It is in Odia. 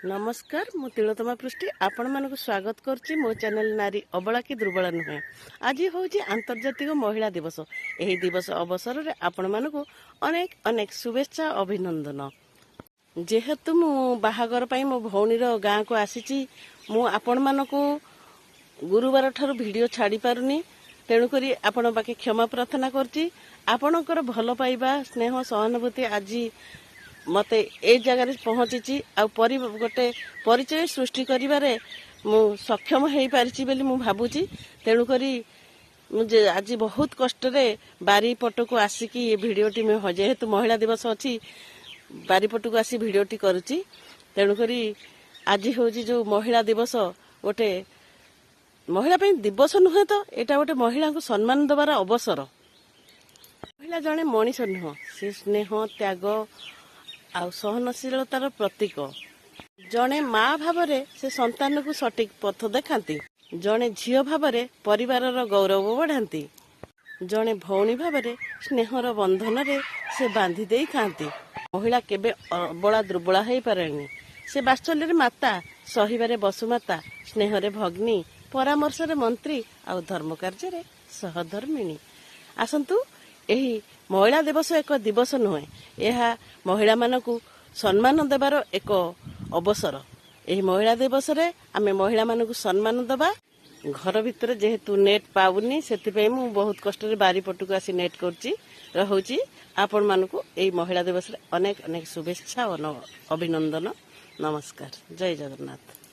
ନମସ୍କାର, ମୁଁ ତିଳୋତ୍ତମା ପୃଷ୍ଟି ଆପଣମାନଙ୍କୁ ସ୍ୱାଗତ କରୁଛି ମୋ ଚ୍ୟାନେଲ ନାରୀ ଅବଳା କି ଦୁର୍ବଳା ନୁହେଁ। ଆଜି ହେଉଛି ଆନ୍ତର୍ଜାତିକ ମହିଳା ଦିବସ। ଏହି ଦିବସ ଅବସରରେ ଆପଣମାନଙ୍କୁ ଅନେକ ଅନେକ ଶୁଭେଚ୍ଛା, ଅଭିନନ୍ଦନ। ଯେହେତୁ ମୁଁ ବାହାଘର ପାଇଁ ମୋ ଭଉଣୀର ଗାଁକୁ ଆସିଛି, ମୁଁ ଆପଣମାନଙ୍କୁ ଗୁରୁବାର ଠାରୁ ଭିଡ଼ିଓ ଛାଡ଼ି ପାରୁନି। ତେଣୁକରି ଆପଣଙ୍କ ପାଖେ କ୍ଷମା ପ୍ରାର୍ଥନା କରୁଛି। ଆପଣଙ୍କର ଭଲ ପାଇବା, ସ୍ନେହ, ସହାନୁଭୂତି ଆଜି ମୋତେ ଏଇ ଜାଗାରେ ପହଞ୍ଚିଛି ଆଉ ଗୋଟେ ପରିଚୟ ସୃଷ୍ଟି କରିବାରେ ମୁଁ ସକ୍ଷମ ହେଇପାରିଛି ବୋଲି ମୁଁ ଭାବୁଛି। ତେଣୁକରି ମୁଁ ଯେ ଆଜି ବହୁତ କଷ୍ଟରେ ବାରିପଟକୁ ଆସିକି ଏ ଭିଡ଼ିଓଟି ମୁଁ, ଯେହେତୁ ମହିଳା ଦିବସ ଅଛି, ବାରିପଟକୁ ଆସି ଭିଡ଼ିଓଟି କରୁଛି। ତେଣୁକରି ଆଜି ହେଉଛି ଯୋଉ ମହିଳା ଦିବସ, ଗୋଟେ ମହିଳା ପାଇଁ ଦିବସ ନୁହେଁ ତ, ଏଇଟା ଗୋଟେ ମହିଳାଙ୍କୁ ସମ୍ମାନ ଦେବାର ଅବସର। ମହିଳା ଜଣେ ମଣିଷ ନୁହଁ, ସେ ସ୍ନେହ, ତ୍ୟାଗ ଆଉ ସହନଶୀଳତାର ପ୍ରତୀକ। ଜଣେ ମା ଭାବରେ ସେ ସନ୍ତାନକୁ ସଠିକ ପଥ ଦେଖାନ୍ତି। ଜଣେ ଝିଅ ଭାବରେ ପରିବାରର ଗୌରବ ବଢ଼ାନ୍ତି। ଜଣେ ଭଉଣୀ ଭାବରେ ସ୍ନେହର ବନ୍ଧନରେ ସେ ବାନ୍ଧି ଦେଇଥାନ୍ତି। ମହିଳା କେବେ ଅବଳା, ଦୁର୍ବଳା ହେଇପାରେନି। ସେ ବାତ୍ସଲ୍ୟରେ ମାତା, ସହିବାରେ ବସୁମାତା, ସ୍ନେହରେ ଭଗ୍ନୀ, ପରାମର୍ଶରେ ମନ୍ତ୍ରୀ ଆଉ ଧର୍ମ କାର୍ଯ୍ୟରେ ସହଧର୍ମିଣୀ। ଆସନ୍ତୁ, ଏହି ମହିଳା ଦିବସ ଏକ ଦିବସ ନୁହେଁ, ଏହା ମହିଳାମାନଙ୍କୁ ସମ୍ମାନ ଦେବାର ଏକ ଅବସର। ଏହି ମହିଳା ଦିବସରେ ଆମେ ମହିଳାମାନଙ୍କୁ ସମ୍ମାନ ଦେବା। ଘର ଭିତରେ ଯେହେତୁ ନେଟ୍ ପାଉନି, ସେଥିପାଇଁ ମୁଁ ବହୁତ କଷ୍ଟରେ ବାରିପଟକୁ ଆସି ନେଟ୍ କରୁଛି। ରହୁଛି, ଆପଣମାନଙ୍କୁ ଏଇ ମହିଳା ଦିବସରେ ଅନେକ ଅନେକ ଶୁଭେଚ୍ଛା ଓ ଅଭିନନ୍ଦନ। ନମସ୍କାର, ଜୟ ଜଗନ୍ନାଥ।